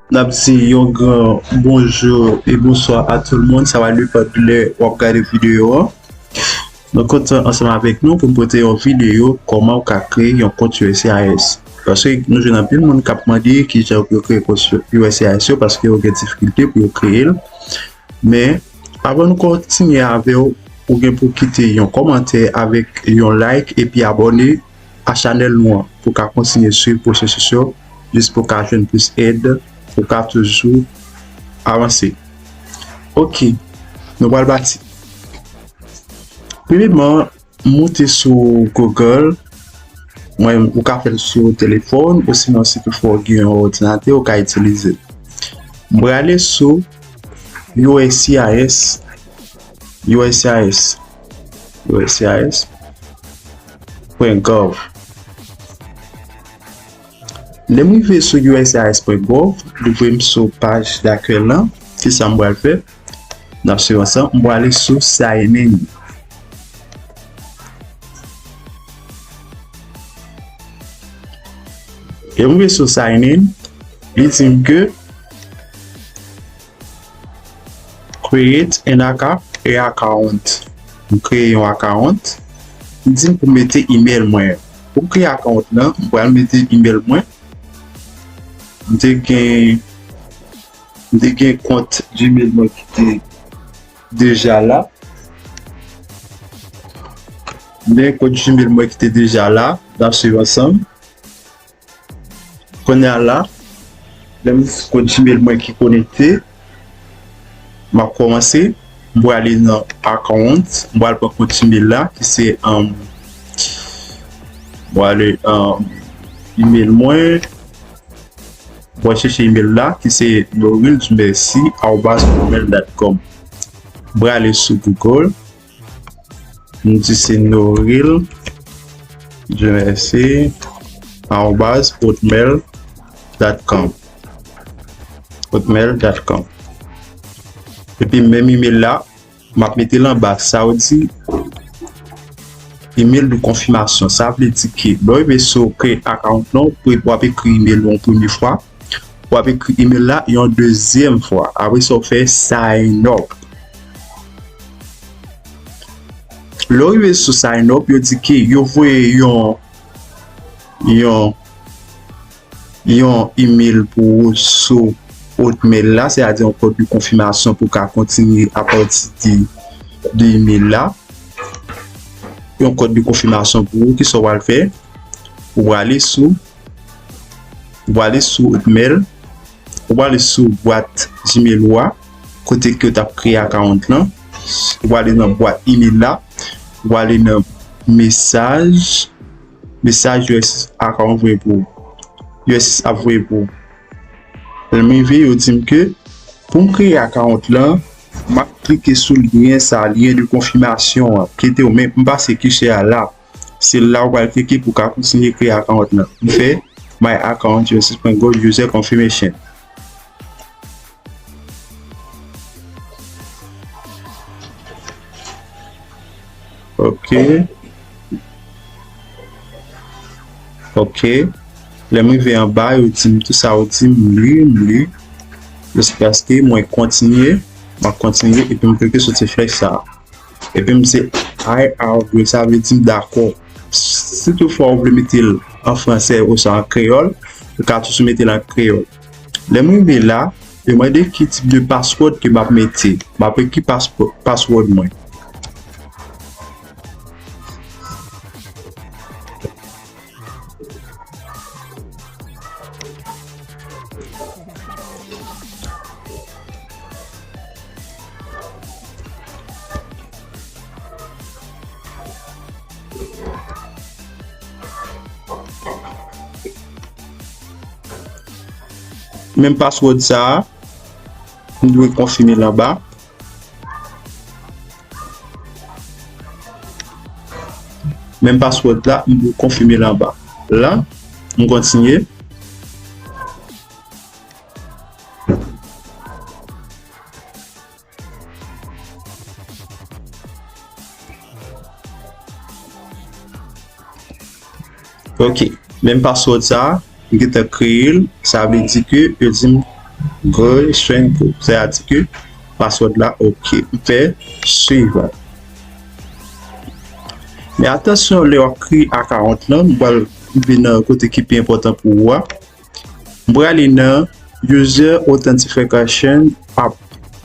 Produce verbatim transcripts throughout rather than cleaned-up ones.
N ap di yon gran bonjou e bonswa a tout moun. Sa va depann lè w ap gade videyo an. Nou kontan ansanm avèk nou pou n pote yon videyo kòman w ka kreye yon kont U S C I S. Paske nou jwenn anpil moun k ap mande kijan pou yo kreye kont U S C I S yo paske yo gen difikilte pou yo kreye l. Men, avan nou kontinye avè w, ou gen pou kite yon kòmantè avèk yon like epi abòne a chanèl nou an pou w ka kontinye swiv pwosesis yo, jis pou w ka jwenn plis èd, pou w ka toujou avanse. Ok, nou pral pati. Premyèman, moute sou Google. Mwen, ou ka fè l sou telefòn, osinon si toutfwa w gen yon òdinatè, ou ka itilize l. M prale sou U S C I S, U S C I S, U S C I S pwen gov. Lè m rive sou U S C I S pwen gov, li voye m sou paj dakèy lan. Kisa m pral fè? N ap swiv ansanm. M prale sou sign in. Lè m rive sou sign in, li di m ke create an account, a account. M kreye yon account. Li di m pou m mete email mwen. Pou m kreye account lan, m pral mete email mwen. M te gen, m te gen kont Gmail mwen ki te deja la. M te gen kont Gmail mwen ki te deja la. N ap swiv ansanm. Kounye a la, lè m sou kont Gmail mwen ki konekte, m ap kòmanse. M prale nan account, m pral pran kont Gmail la, ki se, um, m prale, um, email mwen. M pral chèche email la, ki se noril dumercy arobase hotmail dot com. M prale sou Google. M di se noril dumercy arobase hotmail dot com. Hotmail dot com. Epi menm email la, m ap mete l anba. Sa yo di email de confirmation. Sa vle di ke lè w rive sou kreye account lan, w ap ekri email ou an premye fwa. W ap ekri email la yon dezyèm fwa. Apre sa, w fè sign up. Lè w rive sou sign up, yo di ke yo voye yon, yon, yon email pou ou sou Hotmail la, sètadi yon kòd de konfimasyon pou w ka kontinye apati de, de email la. Yon kòd de konfimasyon pou ou, kisa w pral fè? Ou prale sou, ou prale sou Hotmail, ou prale sou bwat Gmail ou a, kote ke w t ap kreye account lan, ou prale nan bwat email la, ou prale nan mesaj, mesaj U S C I S account voye pou ou. U S C I S ap voye pou ou. Lè m rive, yo di m ke pou m kreye account lan, m ap klike sou lyen sa, lyen de konfimasyon an. Kite w, men m pase kichè a la. Se la w pral klike pou w ka kontinye kreye account lan. M fè my account U S C I S pwen gov user confirmation. Ok. Ok. Lè m rive anba, yo di m tout sa yo di m, m li, m li. Jiskaske mwen kontinye, m ap kontinye, epi m klike sou ti flèch sa a. Epi m di I agree, sa vle di m dakò. Si toutfwa ou vle mete l an fransè oswa an kreyòl, ou ka toujou mete l an kreyòl. Lè m rive la, yo mande ki tip de password ke m ap mete. M ap ekri password mwen. Menm password sa a, m dwe konfime l anba. Menm password la, m dwe konfime l anba. La, m kontinye. Ok. Menm password sa a, m gentan kreye l. Sa vle di ke yo di m Go, swen go. Sa a di ke password la, ok. M fè suivant. Men atansyon, lè w ap kreye account lan, m pral vin nan kote ki pi enpòtan pou ou a. M prale nan user authentication app.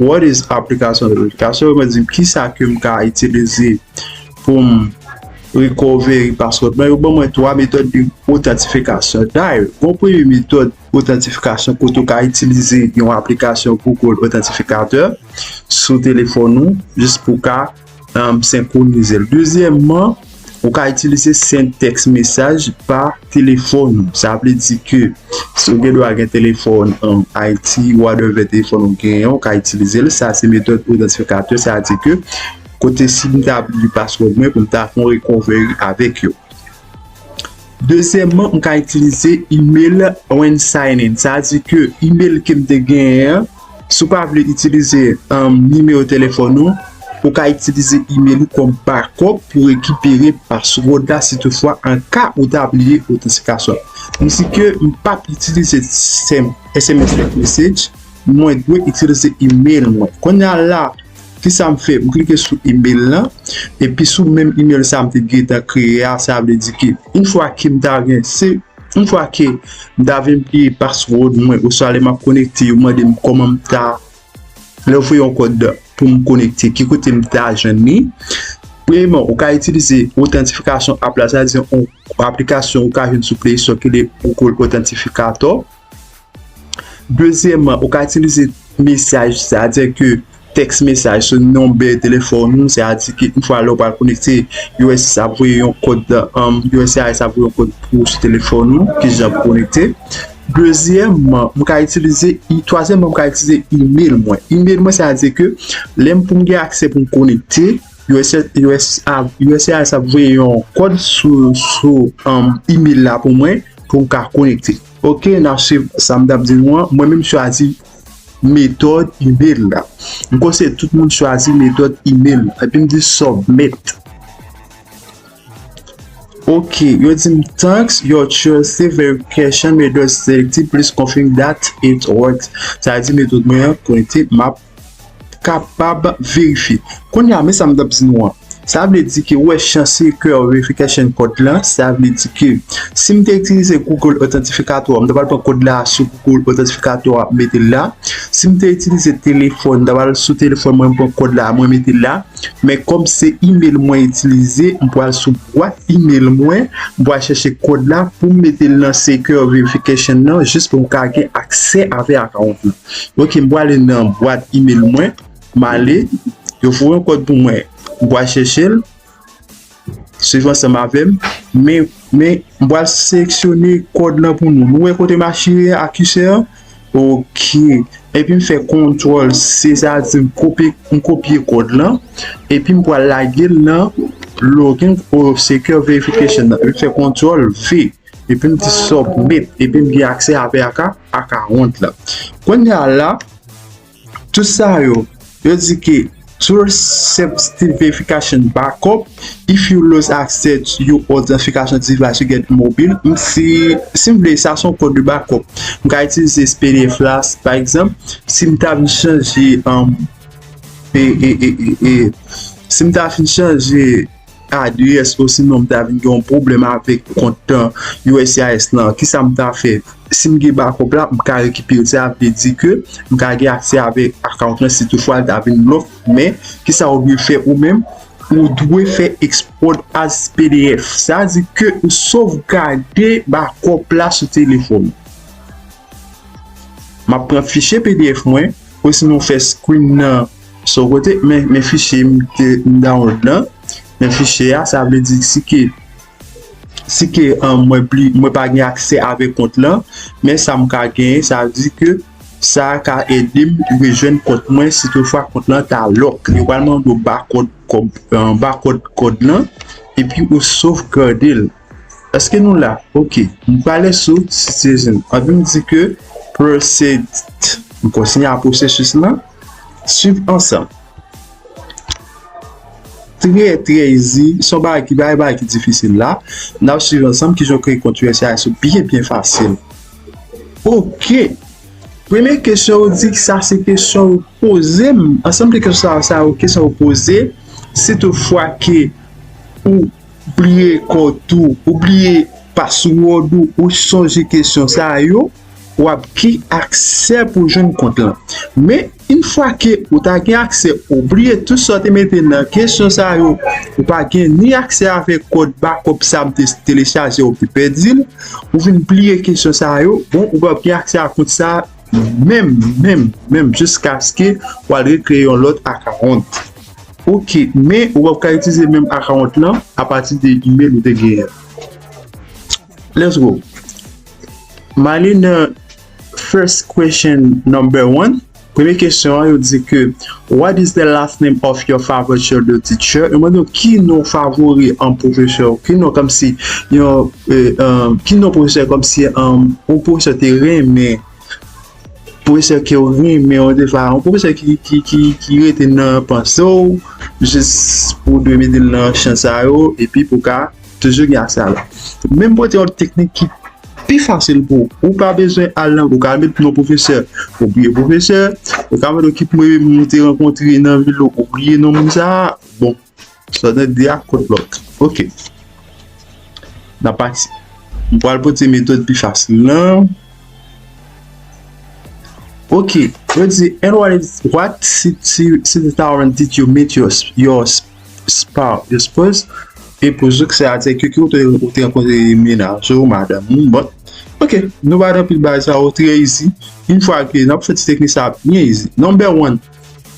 What is application authentication? Mwen di m kisa ke m ka itilize pou m recovery password mwen. Yo ban mwen twa metòd de otantifikasyon. Dayè, yon premye metòd otantifikasyon kote w ka itilize yon aplikasyon Google Authentificator sou telefòn ou, jis pou w ka um, senkwonize l. Dezyèmman, ou ka itilize send text message pa telefòn ou. Sa vle di ke si w gen dwa gen telefòn um, Ayiti, whatever telefòn ou genyen, ou ka itilize l. Sa se metòd otantifikatè, sa vle di ke kote si m ta bliye password mwen pou m ta fè yon recovery avèk yo. Dezyèmman, m ka itilize email when signing. Sa vle di ke email ke m te genyen an, si w pa vle itilize um, nimewo telefòn ou, ou ka itilize email ou kòm backup pou rekipere password la si toutfwa an ka ou ta bliye otantifikasyon. M di ke m p ap itilize S M S text message, mwen dwe itilize email mwen. Kounye a la, kisa m fè? M klike sou email lan, epi sou menm email sa m te gentan kreye a, sa vle di ke yon fwa ke m ta gen, se yon fwa ke m ta vin bliye password mwen, oswa lè m ap konekte, yo mande m kòman m ta, lè yo voye yon kòd pou m konekte, ki kote m ta jwenn li. Premyèman, ou ka itilize otantifikasyon app la, sa vle di yon aplikasyon ou ka jwenn sou Play Store ki rele Google Authentificator. Dezyèmman, ou ka itilize mesaj, sa vle di ke text message sou nonbè telefòn ou, sa vle di ke yon fwa lè w pral konekte, U S C I S ap voye yon kòd, um, U S C I S ap voye yon kòd pou ou sou telefòn ou, ki jan pou konekte. Dezyèmman, m ka itilize, twazyèmman, m ka itilize email mwen. Email mwen, sa vle di ke lè m pou m gen aksè pou m konekte, U S C I S, U S C I S ap voye yon kòd sou, sou um, email la pou mwen, pou m ka konekte. Ok, n ap swiv sa m t ap di nou an. Mwen menm m chwazi metòd email la. M konseye tout moun chwazi metòd email. Epi m di submit. Ok, yo di m, "Thanks, your choice verification method selected, please confirm that it works." Sa vle di metòd mwen an konekte, m ap kapab verifye. Kounye a, men sa m t ap di nou an. Sa vle di ke ou wè chan secure verification code lan, sa vle di ke si m te itilize Google Authentificator, m ta pral pran kòd la sou Google Authentificator, m mete l la. Si m te itilize telefòn, m ta pral sou telefòn mwen, m pran kòd la, mwen mete l la. Men kòm se email mwen itilize, m pral sou bwat email mwen, m pral chèche kòd la pou m mete l nan secure verification nan, jis pou m ka gen aksè avè account lan. Ok, m pral ale nan bwat email mwen, m ale, yo voye yon kòd pou mwen, m pral chèche l, swiv ansanm avè m, men, men, m pral seleksyone kòd lan pou nou. Nou wè kote m achire a kisè an? Ok. Epi m fè kontwòl C, sa vle di m kopye, m kopye kòd lan. Epi m pral lage l nan login or secure verification nan. Epi m fè kontwòl V. Epi m di submit. Epi m gen aksè avè aka, account lan. Kounye a la, tout sa yo, yo di ke to accept verification backup, if you lose access to your authentication device, you get mobile. M, si, si m vle, sa se yon kòd de backup. M ka itilize P D F la, pa egzanp, si m ta vin chanje, um, e, e, e, e, e, si m ta vin chanje adrès, osinon m ta vin gen yon pwoblèm avèk kont, uh, U S C I S lan, kisa m ta fè? Si m gen backup la, m ka rekipere l. Sa vle di ke m ka gen aksè avèk account lan si toutfwa l ta vin lock. Men, kisa ou dwe fè ou menm? Ou dwe fè export as P D F. Sa vle di ke ou sovgade backup la sou telefòn ou. M ap pran fichye P D F mwen, osinon fè screen nan sou kote, men, men fichye m te, m download lan, men fichye a, sa vle di si ke, si ke, um, mwen pli, mwen pa gen aksè avèk kont lan, men sa m ka genyen, sa vle di ke sa ka ede m rejwenn kont mwen si toutfwa kont lan ta lock. Yo pral mande w backup, kòb, um, backup kòd lan, epi ou sovgade l. Èske nou la? Ok. M prale sou citizen. Anpi m di ke proceed. M kontinye a pwosesis lan. Swiv ansanm. Trè, trè easy. Se yon bagay ki pa yon bagay ki difisil la. N ap swiv ansanm kijan w kreye kont U S C I S ou byen, byen fasil. Ok. Premye kesyon yo di sa se kesyon yo poze m. Ansanm de kesyon sa, sa yo kesyon yo poze, si toutfwa ke ou bliye kòd ou, ou bliye password ou, ou sonje kesyon sa yo, w ap gen aksè pou jwenn kont lan. Men, yon fwa ke ou ta gen aksè, ou bliye tout sa w te mete nan kesyon sa yo, ou pa gen ni aksè avèk kòd backup sa m te telechaje, ou te pèdi l, ou vin bliye kesyon sa yo, bon, ou p ap gen aksè a kont sa menm, menm, menm, jiskaske w al rekreye yon lòt account. Ok, men ou p ap ka itilize menm account lan apati de email ou te genyen. Let's go. M ale nan first question number one. Premye kesyon an, yo di ke, what is the last name of your favorite childhood teacher? Yo mande w ki non favori an pwofesè, ki non kòmsi yon, eh, um, ki non pwofesè kòmsi, um, yon pwofesè te renmen, pwofesè ke w renmen, yon defa, yon pwofesè ki, ki, ki, ki rete nan panse w, jis pou w dwe mete l nan chan sa yo, epi pou w ka toujou gen aksè a la. Men m pote yon teknik ki pi fasil pou ou. Ou pa bezwen al nan, ou ka met non pwofesè, ou bliye pwofesè, ou ka mande ki premye moun ou te rankontre nan vil ou, ou bliye non moun sa a. Bon, sa w tande a, kot lòt. Ok. N ap pati. M pral pote metòd pi fasil lan. Ok, yo di, and what is, what city, city town did you meet your, your sp-, spa, your spouse? Epouz ou, sètadi ke ki ou te, ou te rankontre mennaj ou, madanm ou, bon. Ok, nou pa nan pil bagay sa yo, trè easy. Yon fwa ke n ap fè ti teknik sa byen easy. Number one,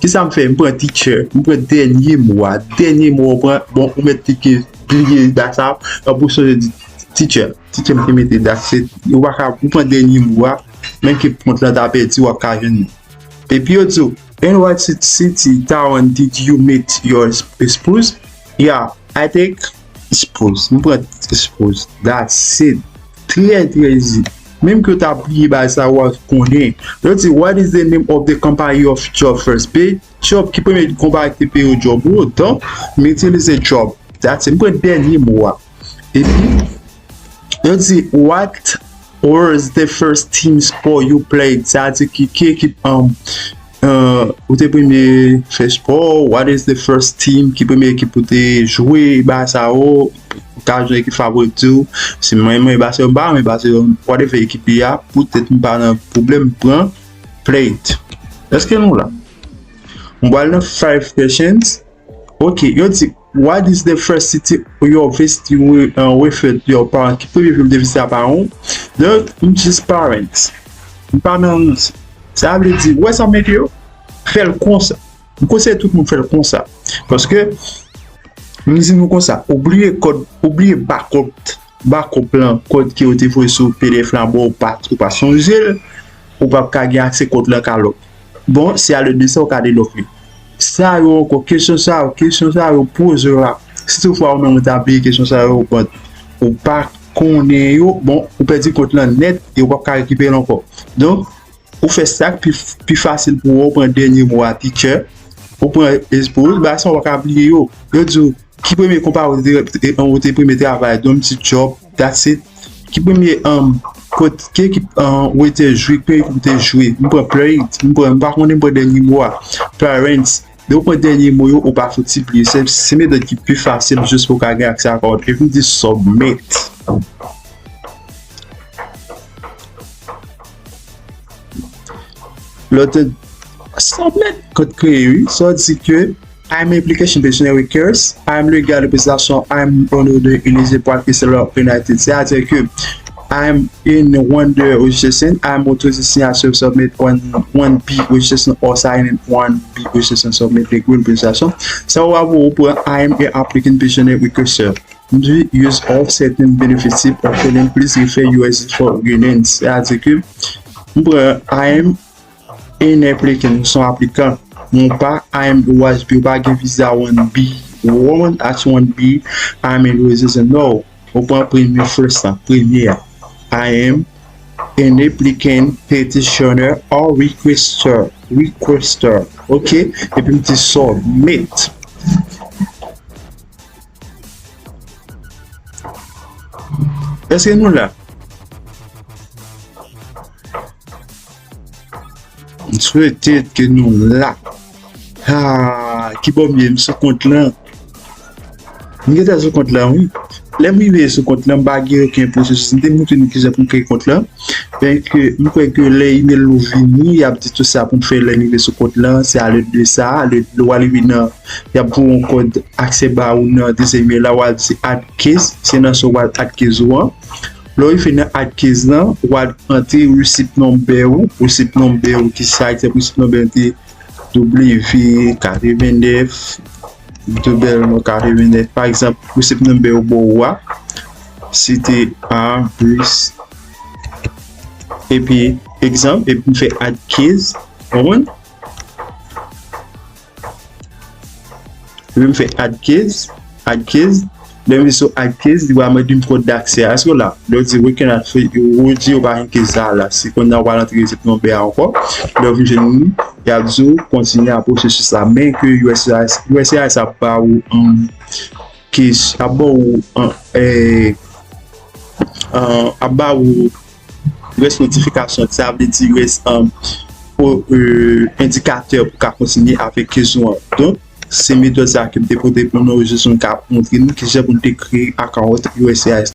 kisa m fè? M pran teacher, m pran dènye mo a. Dènye mo a, w pran, bon, ou mèt te ke bliye dat sa, epi w sonje di teacher. Teacher m te mete dat se, ou pa ka, ou pran dènye mo a, menm ke kont lan ta pèdi, w ap ka jwenn li. Epi yo di w, and what ci-, city town did you meet your sp-, spouse? Yeah, I take spouse. M pran spouse. That's it. Trè, trè easy. Menm ke w ta bliye bagay sa, w a konnen. Yo di, what is the name of the company of job first pay? Job, ki premye konpayi ki te peye w job ou? Donk, m itilize job. That's it. M pran dènye mo a. Epi, yo di, what was the first team sport you played? Sa vle di ki, ki ekip, um, uh, ou te premye fè spò? What is the first team? Ki premye ekip ou te jwe? Bagay sa yo, ou ka jwenn ekip favori ou. Si mwen, mwen, Barcelone, m pa renmen Barcelone, whatever ekip li a, poutèt m pa nan pwoblèm, m pran played. Èske nou la? M pral nan five questions. Ok, yo di, what is the first city you visit with, uh, with your parents? Ki premye vil ou te vizite a paran w? Donk, m jis parents. M pa nan rans. Sa vle di, wè sa m mete yo? Fè l konsa. M konseye tout moun fè l konsa. Paske, m di nou konsa, ou bliye kòd, ou bliye backup, backup lan, kòd ke yo te voye sou P D F lan ba w, ou pa, ou pa sonje l, ou p ap ka gen aksè kont lan ka lòk. Bon, si ale de sa, ou ka delòk li. Sa yo ankò, kesyon sa yo, kesyon sa yo poze w la. Si toutfwa ou menm ou ta bliye kesyon sa yo, ou pa, ou pa konnen yo, bon, ou pèdi kont lan nèt e ou p ap ka rekipere l ankò. Donk, ou fè sa k pi, pi fasil pou ou, ou pran dènye mo a, teacher, ou pran spouse, bagay sa yo ou pa ka bliye yo. Yo di w, ki premye konpayi ou te, ou te premye travay, donk m di job, that's it. Ki premye, um, kot, ki ekip, um, ou te jwe, ki ekip ou te jwe? M pran played, m pran, m pa konnen, m pran dènye mo a. Parents. Lè ou pran dènye mo yo, ou pa fouti bliye. Se, se metòd ki pi fasil jis pou w ka gen aksè a kòd. Epi m di submit. Lè w te submit, kòd kreye, wi. Sa w di ke I'm application pensioner request. I'm legal representation. I'm owner de Elysee Park Estate Lot United. Sètadi ke I'm in one de registration. I'm authorized signature submit one, one B registration or sign in one B registration submit the green registration. Sa w ap ou pran I'm a applicant pensioner requester. M di use of certain benefits of filing, please refer U S for guidance. Sètadi ke m pran I'm an applicant, m se yon aplikan. M pa, I am O H B, ou pa gen viza one B. One, ask one B, I am in resident. No. Ou pran premye first la, premye a. I am an applicant, petitioner or requester. Requester. Ok? Epi m di submit. Èske nou la? Petèt ke nou la. Ah, ki bò m ye? M sou kont lan. M gentan sou kont lan, wi. Lè m rive sou kont lan, m pa gen okenn pwosesis. M te montre nou kijan pou m kreye kont lan. Byenke m kwè ke lè email ou vini, y ap di tout sa pou m fè lè m rive sou kont lan. Se a lèd de sa, lè w rive nan, y ap voye yon kòd aksè ba ou nan dezyèm email la, w al di add keys, se nan sa w al add keys ou an. Lè w rive nan add keys lan, w al antre receipt number ou, receipt number ou ki se pa egzanp receipt number te W katrevennèf, double non katrevennèf. Pa egzanp, receipt number ou ba ou a, se te a plus. Epi, egzanp, epi m fè add keys, w konprann? Epi m fè add keys, add keys. Lè m vin sou add keys, li va mande m kòd aksè a. Èske w la? Lè w di we cannot fi-, ou di ou pa gen keys la la. Se kounye a w al antre receipt number a ankò. Lè w vin jwenn li, y ap di w kontinye a pwosesis la. Men ke U S C I S, U S C I S ap ba ou, um, keys, ap ba ou, um, eh, um, ap ba ou rès notifikasyon, sa vle di rès, um, o, euh, endikatè pou ka kontinye avèk keys ou an. Donk, se metòd sa ke m te pote pou nou, jis pou n ka montre nou kijan pou n te kreye account U S C I S.